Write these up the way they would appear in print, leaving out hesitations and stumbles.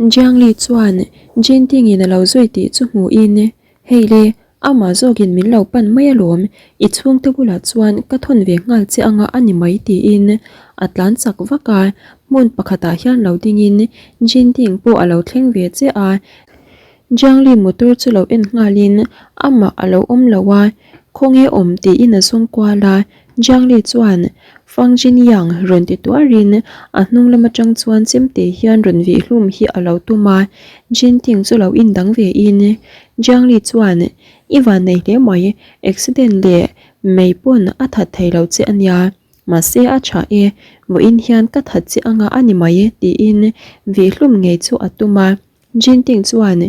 Jiang Li chuan Jinting in a lo zui tih chu hmuhin, Hei le, amah zawkin min lo pan mai alawm, i chhungte bulah chuan ka thawn ve nghal che anga a ni mai tiin a tlan chak vak a, hmun pakhatah hian lo dingin Jinting pawh a lo thleng ve che a, Jiang Li motor chu lo en nghalin amah a lo awm lo a, khawnge awm tiin a zawng kual a, Jiang Li chuan Fang Jin Yang rawn ti tuarin a hnung lam atang chuan chemte hian rawn vih hlum hi a lo tum a, Jin Ting chu lo indang ve in Jiang Li chuan I van nei hle mai, accident leh mei pawn a that thei lo che ania, mahse a tha e, vawiin hian ka that che anga a ni mai tiin vih hlum ngei chu a tum a. Jinting chuan,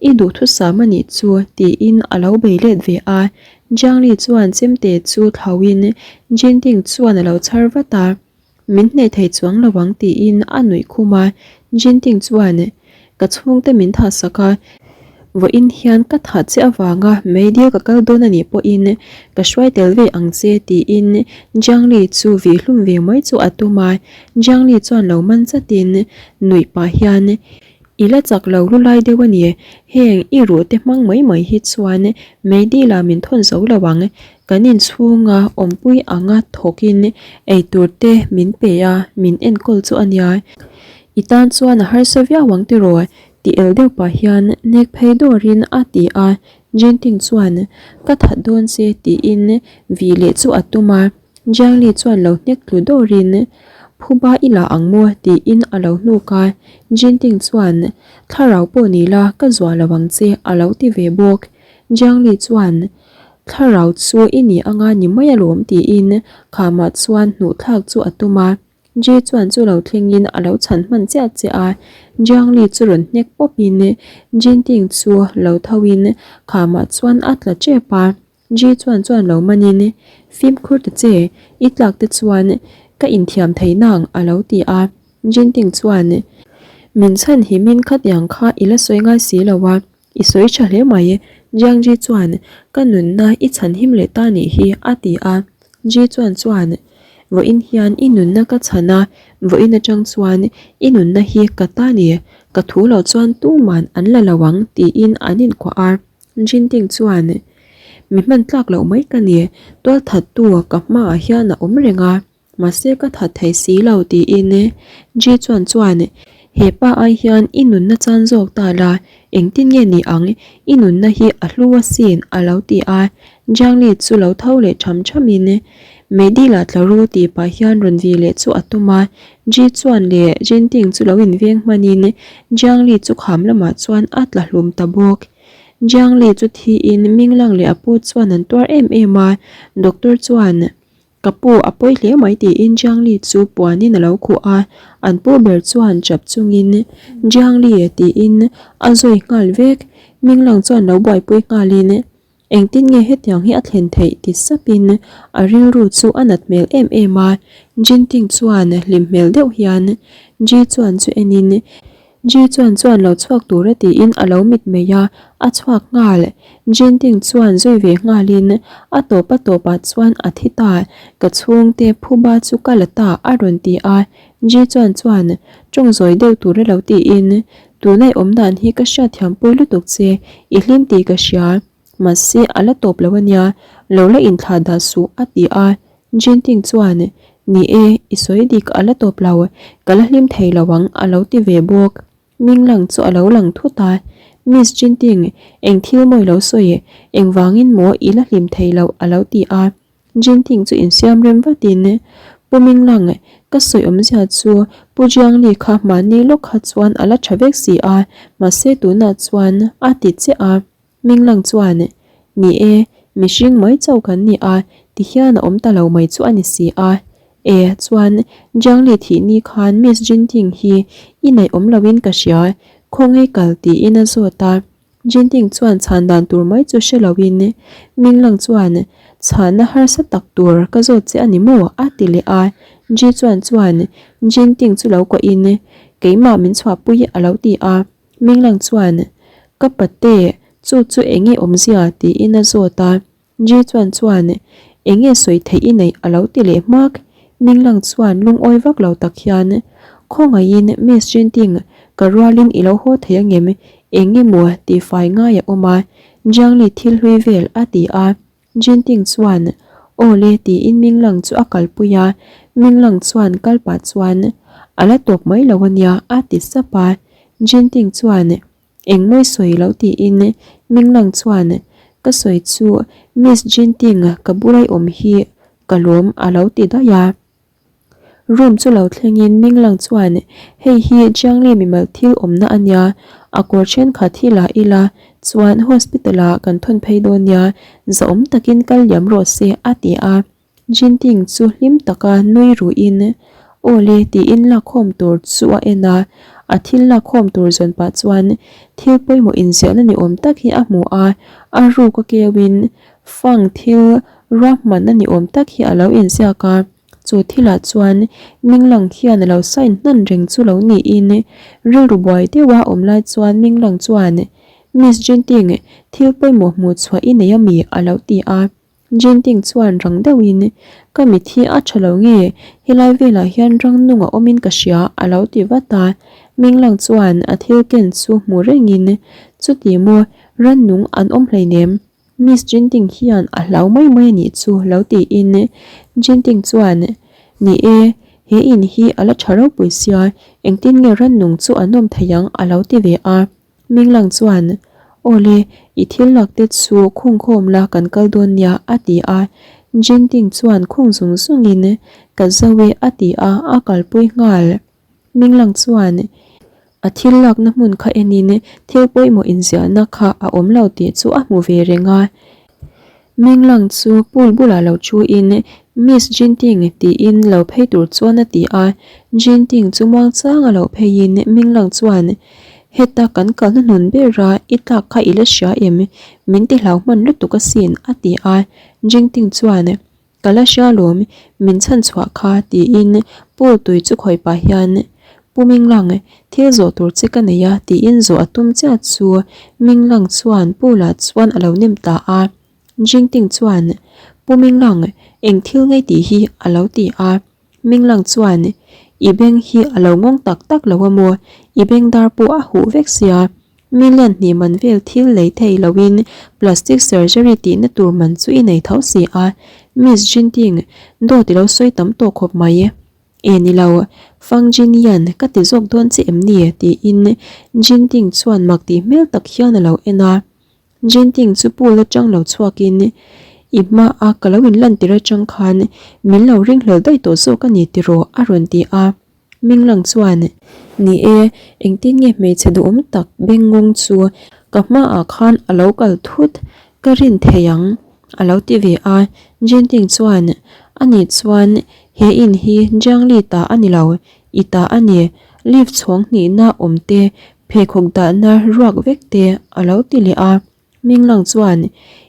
I duhthusam a nih chu, tiin a lo bei let ve a. Jiang Li chuan chemte chu thlauhin Jinting chuan a lo chhar vat a, Min hneh thei chuang lo ang tiin a nuih khum a. Jinting chuan, Ka chhungte min thah sak a, vawiin hian ka thah che avanga meidil ka kal dawn a nih pawhin ka hruai tel ve ang che tiin Jiang Li chu vih hlum ve mai chu a tum a. Jiang Li chuan lo man chatin nuih pah hian, I la chak lo lu lai deuh a ni, heng i ruh te hmang mai mai hi chuan meidil ah min thawn zo lo ang, kan inchhunga awmpui anga thawkin eitur te min pe a, min enkawl chu a nia. I tan chuan a harsa viau ang tiraw? Ti el deuh pah hian nek phei dawrin a ti a, Jinting chuan, Ka that dawn che tiin vih leh chu a tum a. Jiang Li chuan lo hnek tlu dawrin, Phuba i la ang maw? tiin a lo hnuk a. Jinting chuan, Thlarau pawh ni la, ka zuah lo ang che, a lo ti ve bawk. Jiang Li chuan, Thlarau chu i ni anga ni mai alawm, tiin khamah chuan hnuh thlak chu a tum a. Ji chuan chu lo thlengin a lo chhan hman chiah chiah a. Jiang Li chu rawn hnek pawpin Jinting chu lo thoin khamah chuan a tla tep a. Ji chuan chuan lo manin, Fimkhur ta che, i tlak te chuan ka inthiam thei nang a lo ti a. Jinting chuan, Min chhan himin khatiang kha i la sawi ngai si lo a, i sawi tha hle mai. Jiang Ji chuan, Ka nunna i chhan him leh ta nih hi a ti a. Ji chuan chuan, Vawiin hian i nunna ka chhan a, vawiin atang chuan i nunna hi ka ta ni, ka thu loh chuan tuman an la lo ang tiin an inkuah a. Jinting chuan, Mi hman tlak loh mai ka ni, tual thattu ka hmaah hian a awm reng a, mahse ka that thei si lo tiin Ji chuan chuan, He pa ai hian i nunna chan zawk ta la, engtin nge ni ang, i nunna hi a hlu asin a lo ti a, Jiang Li chu lo tho leh tham thamin, Meidila tla ru tih pah hian rawn vi leh chu a tum a, Ji chuan leh Jinting chu lo inveng hmanin Jiang Li chu kham lamah chuan a tla hlum ta bawk. Jiang Li chu thiin Minglang leh a pu chuan an tuar em em a, doctor chuan, Ka pu a pawi hle mai tiin Jiang Li chu puanin a lo khuh a, an pu ber chuan chap chungin, Jiang Li tiin a zawi nghal vek. Minglang chuan lo buaipui nghalin, Engtin nge hetiang hi a thlen theih ti sapin a rilru chu a nat hmel em em a, Jinting chuan hlim hmel deuh hian Ji chuan chu enin, Ji chuan chuan lo chhuak tura tiin a lo mit mai a, a chhuak nghal. Jinting chuan zui ve nghalin a tawp a tawpah chuan a thi ta, ka chhungte phuba chu ka la ta a rawn ti a, Ji chuan chuan tawng zawi deuh tura lo tiin Tunai awm dan hi ka hriatthiam pui lutuk che, i hlim tih ka hria. Mahse a la tawp lo ania, lo la inthlah dah suh a ti a. Jinting chuan, Ni e, i sawi dik a la tawp lo, ka la hlim thei lo ang a lo ti ve bawk. Ming lang chu a lo lang thut a, Miss Jinting, eng thil maw i lo sawi, engvangin maw i la hlim thei loh a lo ti a. Jinting chu insiam rem vatin, Pu Minglang, ka sawi awmzia chu Pu Jiangli kha mahni lawk kha chuan a la tha vek si a, mahse tunah chuan a ti chiah a. Minglang chuan, Ni e, mihring mai chauh kan ni a, tihian a awm ta lo mai chu a ni si a. E, chuan Jiangli thih ni khan Miss Jinting hi i naih awm loin ka hria, khawngaih kal tiin a zawt a. Jinting chuan chhan dan tur mai chu hre loin Minglang chuan chhanna harsa tak tur ka zawt che a ni maw? a ti leh a. Ji chuan chuan Jinting chu lo kohin keimah min chhuahpui a lo ti a. Minglang chuan ka pate chu chu enge awmzia tiin a zawt a. Ji chuan chuan enge sawi theih i neih a lo ti leh hmak. Minglang chuan lungawi vak lo tak hian khawngaihin Miss Jinting. Ka rualin i lo haw thei angem? Eng nge maw tihfai ngai a awm a, Jiangli thil hlui vel a ti a. Jinting chuan, Aw le tiin Minglang chu a kalpui a, Minglang chuan kal pah chuan, A la tawp mai lo ania a ti sap a. Jinting chuan, Engmawi sawi lo tiin Minglang chuan, Ka sawi chu Miss Jinting ka bula i awm hi ka lawm a lo ti daih a. Room chu lo thlengin Minglang chuan, Hei hi Jiangli mimal thil awmna a nia, a kawr thenkhat hi la ila chuan hospital ah kan thawn phei dawn nia, zahawm takin kal liam rawh se a ti a. Jinting chu hlim taka nui ruhin, Aw le tiin lakkhawm tur chu a en a, a thil lakkhawm tur zawn pah chuan thil pawimawh inziahna ni awm tak hi a hmu a, a ruk a keuin Fang thil ruahmanna ni awm tak hi a lo inziak a, chu thilah chuan Minglang hian a lo sign hnan reng chu lo niin rilru buai deuha awm lai chuan Minglang chuan, Miss Jinting, thil pawimawh hmuh chhuah i nei ami? a lo ti a. Jinting chuan rang deuhin, Ka mit hi a tha lo nge, helai velah hian rang nung a awmin ka hria a lo ti vat a. Minglang chuan a thil ken chu hmu rengin, Chuti maw, rannung an awm hleinem. Miss Jinting hian a hlau mai mai a nih chu lo tiin Jinting chuan, Ni e, he in hi a la tha ropui sia, engtin nge rannung chu an awm thei ang a lo ti ve a. Minglang chuan, Aw le, i thil lak te chu khungkhawm la kan kal dawn nia a ti a. Jinting chuan khung zung zungin, Ka zo e a ti a, a kalpui nghal. Minglang chuan a thil lakna hmun kha enin thil pawimawh inziahna kha a awm lo tih chu a hmu ve reng a. Minglang chu pool bulah lo thuin Miss Jinting tiin lo phei tur chuan a ti a. Jinting chu muangchang a lo pheiin Minglang chuan Heta kan kalna hnun bera i tlak kha i la hria em? Min ti hlau hman lutuk asin a ti a. Jinting chuan Ka la hria lawm, min chhan chhuah kha tiin pool tui chu khawih pah hian Pu Minglang, thil zawh tur che ka nei a tiin zawh a tum chiah chu Minglang chuan pool ah chuan a lo nem ta a. Jingting chuan Pu Minglang, eng thil ngei tih hi a lo ti a. Minglang chuan I beng hi a lo ngawng tak tak lo a maw? I beng dar pawh a huh vek sia. Million hnih man vel thil lei thei loin plastic surgery tihna tur man chu i nei tho si a, Miss Jinting, dawt i lo sawi tam tawh khawp mai. E ni lo, Fang Jin Yan, ka ti zawk dawn che em ni? tiin Jinting chuan mak tih hmel tak hian a lo en a. Jinting chu pool atang lo chhuakin, I hma a ka lo inlantir atang khan min lo ringhlel daih tawh zawk a ni tiraw? a rawn ti a. Minglang chuan, Ni e, engtin nge hmeichhe duhawm tak bengngawng chu ka hmaah khan a lo kal thut ka rin thei ang, a lo ti ve a. Jinting chuan, Ani chuan he in hi Jiangli ta a ni lo, i ta a ni, lift chhawng hnihna awm te, pheikhawk dahna ruak vek te, a lo ti leh a. Minglang chuan,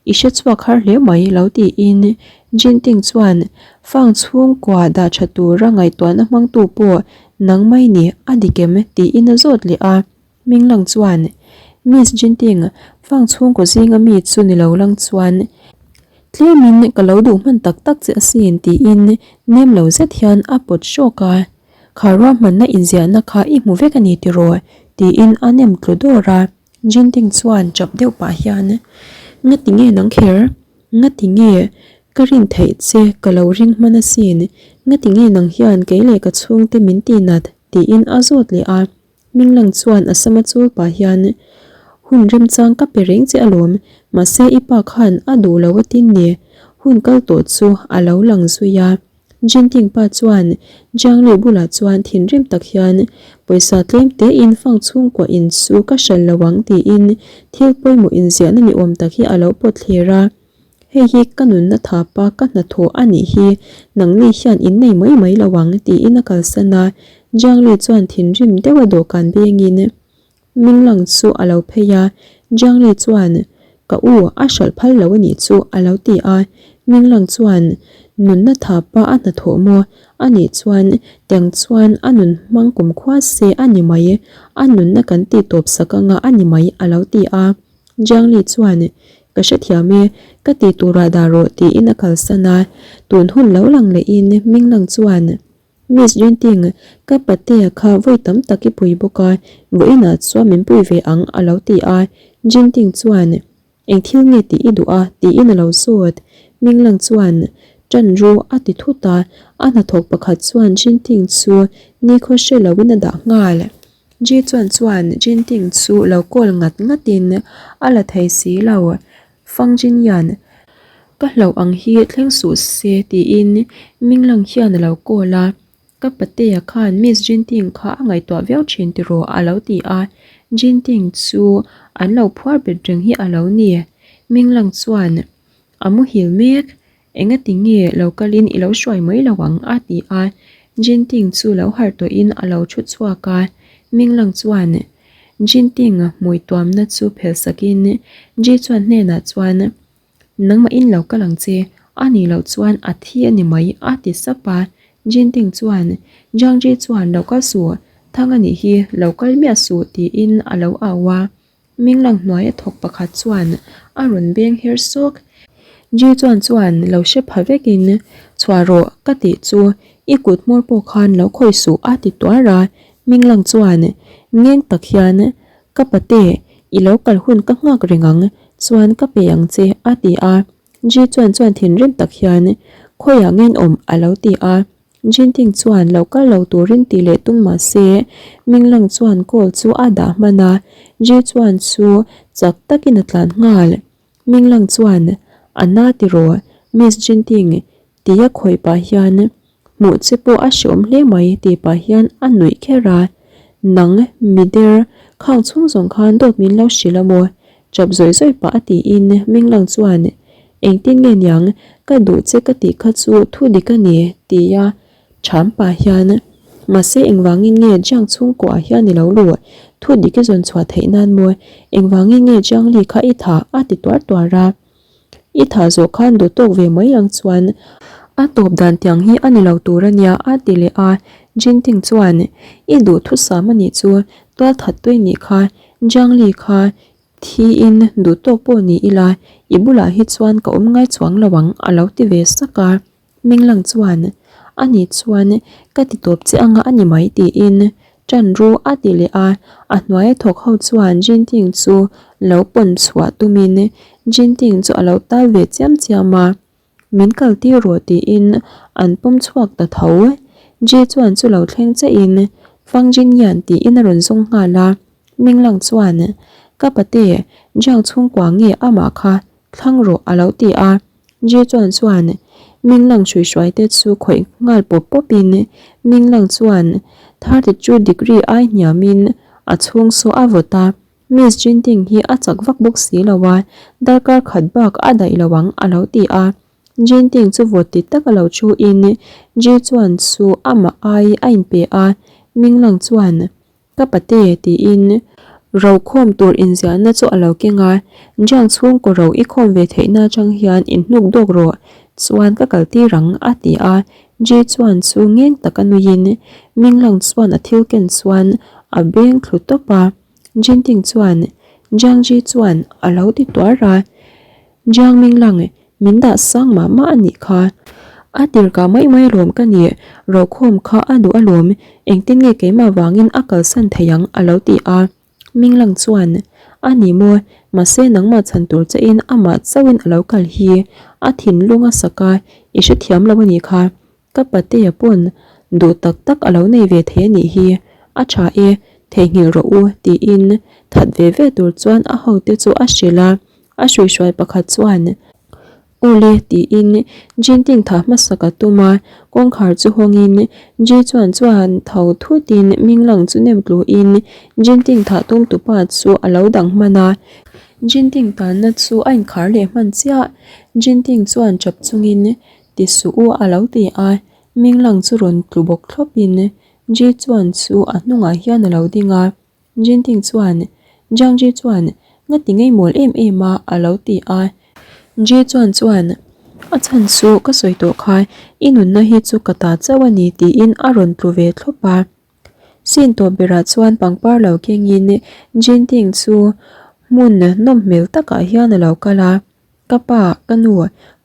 I hre chhuak har hle mai lo tiin Jinting chuan Fang chhungkua dah tha tura ngaihtuahna hmangtu pawh nang mai ni a dik em tiin a zawt leh a. Minglang chuan, Miss Jinting, Fang chhungkaw zinga mi chu ni lo lang chuan tlemin ka lo duh hman tak tak che asin tiin nem lo zet hian a pawt hrawk a. Kha ruahmanna inziahna kha i hmu vek a ni tiraw? tiin a nem tlu dawr a. Jinting chuan chap deuh pah hian, Ngati nge nang kher? Ngati nge ka rin theih che ka lo ring hman asin? Ngati nge nang hian kei leh ka chhungte min ti nat? tiin a zawt leh a. Minglang chuan a sama chul pah hian, Hun remchang ka pe reng che alawm, mahse i pa khan a duh lo atin ni. Hun kal tawh chu a lo lang zui a. Jinting pa chuan Jiangli bulah chuan thinrim tak hian pawisa tlem tein fang chhungkua in chu ka hral lo ang tiin thil pawimawh inziahna ni awm tak hi a lo pawt thlir a. Hei hi ka nunna thapa ka hnathawh a nih hi, nangni hian in nei mai mai lo ang tiin a kalsan a. Jiangli chuan thinrim deuha dawhkan bengin Minglang chu a lo phei a, Jiangli chuan, Ka u, a hralh phal lo a nih chu, a lo ti a. Minglang chuan, Nunna tha pa a hnathawh maw? A nih chuan, tiang chuan a nun hmang kumkhua se a ni mai, a nunna kan tih tawp sak anga a ni mai, a lo ti a. Jiangli chuan, Ka hrethiam e, ka ti turah dah rawh, tiin a kalsan a. Tun hun lo lang lehin Minglang chuan. Miss Jinting, ka patea kha vawi tam tak i pui bawk a, vawiinah chuan min pui ve ang a lo ti a. Jinting chuan, Eng thil nge tih i duh a? tiin a lo zawt. Minglang chuan, Ṭan ru a ti thut a, a hnathawk pakhat chuan Jinting chu nikhaw hre loin a dah nghal. Ji chuan chuan Jinting chu lo call ngat ngatin a la thei si lo. Fang Jinyan, Ka hlauh ang hi thleng suh se tiin Minglang hian a lo call a. Ka patea khan Miss Jinting kha a ngaihtuah viau thin tiraw a lo ti a, Jinting chu an lo phuar bet reng hi a lo ni. Minglang chuan a muhil mek, engati nge lo kalin i lo hruai mai lo ang a ti a, Jinting chu lo harh tawhin a lo thu chhuak a, Minglang chuan Jinting hmui tuamna chu phelh sakin Ji chuan hnenah chuan Nangmahin lo kal ang che, a nih loh chuan a thi a ni mai, a ti sap a. Jinting chuan, Jiangji chuan lo kal suh, thang a nih hi, lo kal miah suh, tiin a lo au a. Minglang hnuaia thawk pakhat chuan a rawn beng her sawk. Ji chuan chuan lo hre pha vekin, Chhuah rawh, ka tih chu, i kut hmawr pawh khan lo khawih suh, a ti tuar a. Minglang chuan ngeng tak hian, Ka pate, i lo kal hun ka nghak reng ang, chuan ka pe ang che, a ti a. Ji chuan chuan thinrim tak hian, Khawiah ngen awm? a lo ti a. Jinting chuan lo kal lo turin ti leh tum mah se, Minglang chuan call chu a dah hman a, Ji chuan chu chak takin a tlan nghal. Minglang chuan, A na tiraw, Miss Jinting, tia khawih pah hian, Hmuh che pawh a hreawm hle mai tih pah hian a nuih kher a, Nang, mi der, khang chhung zawng khan dawt min lo hrilh a maw? Chap zawih zawih pah a tiin Minglang chuan, Engtin nge niang, ka duh che ka tih kha chu thu dik a ni, tia Ṭham pah hian, Mahse engvangin nge Jiang chhungkuah hian i lo luh? Thu dik i zawn chhuah theih nan maw? Engvangin nge Jiang Li kha i thah? a ti tuar tuar a. I thah zawh khan duh tawk ve mai ang chuan a tawp dan tiang hi a ni lo tur a nia a ti leh a. Jinting chuan, I duh thusam a nih chu, tual that tui nih kha, Jiang Li kha thiin duh tawk pawh ni ila, i bulah hi chuan ka awm ngai chuang lo ang a lo ti ve sak a. Minglang chuan, A nih chuan ka ti tawp che anga a ni mai tiin ṭan ru a ti leh a, a hnuaia thawk ho chuan Jinting chu lo pawn chhuah tumin Jinting chu a lo tal ve chiam chiam a, Min kal tir rawh tiin an pawm chhuak ta tho. Ji chuan chu lo thleng chiahin Fang Jinyan tiin a rawn zawng nghal a, Minglang chuan, Ka pate, Jiang chhungkua nge amah kha thlang rawh a lo ti a. Ji chuan chuan Minglang hruihruai te chu khawih nghal pawp pawp in Minglang chuan 32 degree ai hniam in a chhung saw a vawt a, Miss Jinting hi a chak vak bawk si lo a, darkar khat bak a daih lo ang a lo ti a. Jinting chu vawt ti tak a lo thu in Ji chuan chu amah ai a inpe a, Minglang chuan Ka pate tiin ro khawm tur inziahna chu a lo keng a, Jiang chhungkaw ro i khawm ve theihna atang hian inhnuk dawk rawh, chuan ka kal tir ang a ti a, Ji chuan chu ngeng taka nuiin Minglang chuan a thil ken chuan a beng thlu tawp a, Jinting chuan Jiang Ji chuan a lo ti tuar a, Jiang Minglang Min dah sang mah mah a nih kha. A tirkah mai mai alawm ka nih, rokhawm kha a duh alawm, engtin nge keimah vangin a kalsan thei ang a lo ti a. Minglang chuan, A ni maw, mahse nangmah chhan tur chein amah chauhin a lo kal hi, a thinlung a sak a, i hrethiam lo a nih kha. Ka patea pawn duh tak tak a lo nei ve thei a nih hi, a tha e, theihnghilh rawh u tiin that ve ve tur chuan a hote chu a hrilh a, a hruihruai pakhat chuan Awle tiin Jinting tha hmasak a tum a, kawngkhar chu hawngin Ji chuan chuan tho thutin Minglang chu nem tluin Jinting thah tum tupa chu a lo dang hman a, Jinting tanna chu a inkhar leh hman chiah, Jinting chuan chap chungin Ti suh u a lo ti a, Minglang chu rawn tlu bawk thlawp in Ji chuan chu a hnungah hian a lo ding a, Jinting chuan Jiang Ji chuan nga ti ngei mawl em em a a lo ti a, Ji chuan chuan a chhan chu ka sawi tawh kha i nunna hi chu ka ta chauh a ni tiin a rawn tlu ve thlawp a. Sin tawp berah chuan pangpar lo kengin Jinting chu hmun nawm hmel takah hian a lo kal a. Ka pa, ka nu,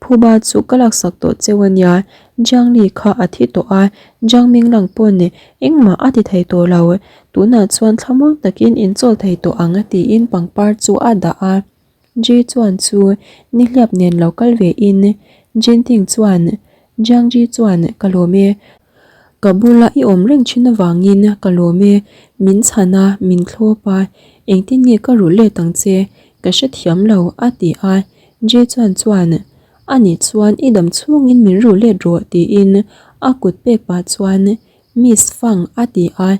phuba chu ka laksak tawh cheu a nia, Jiang Li kha a thi tawh a, Jiang Minglang pawn engmah a ti thei tawh lo, tunah chuan thlamuang takin in chawl thei tawh ang tiin pangpar chu a dah a. Ji chuan chu nihliap nen lo kal ve in Jinting chuan Jiang Ji chuan ka lawm e, ka bula i awm reng thin avangin ka lawm e, min chhan a, min thlawp a, engtin nge ka rulh let ang che, ka hrethiam lo a ti a, Ji chuan chuan ani chuan i dam chhungin min rulh let rawh tiin a kut pek pah chuan Miss Fang a ti a,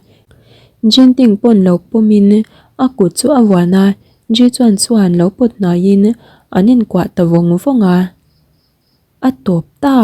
Jinting pawn lo pawmin a kut chu a vuan a, Ji chuan chuan lo pawt hnaiin an inkuah ta vawng vawng a, a tawp ta.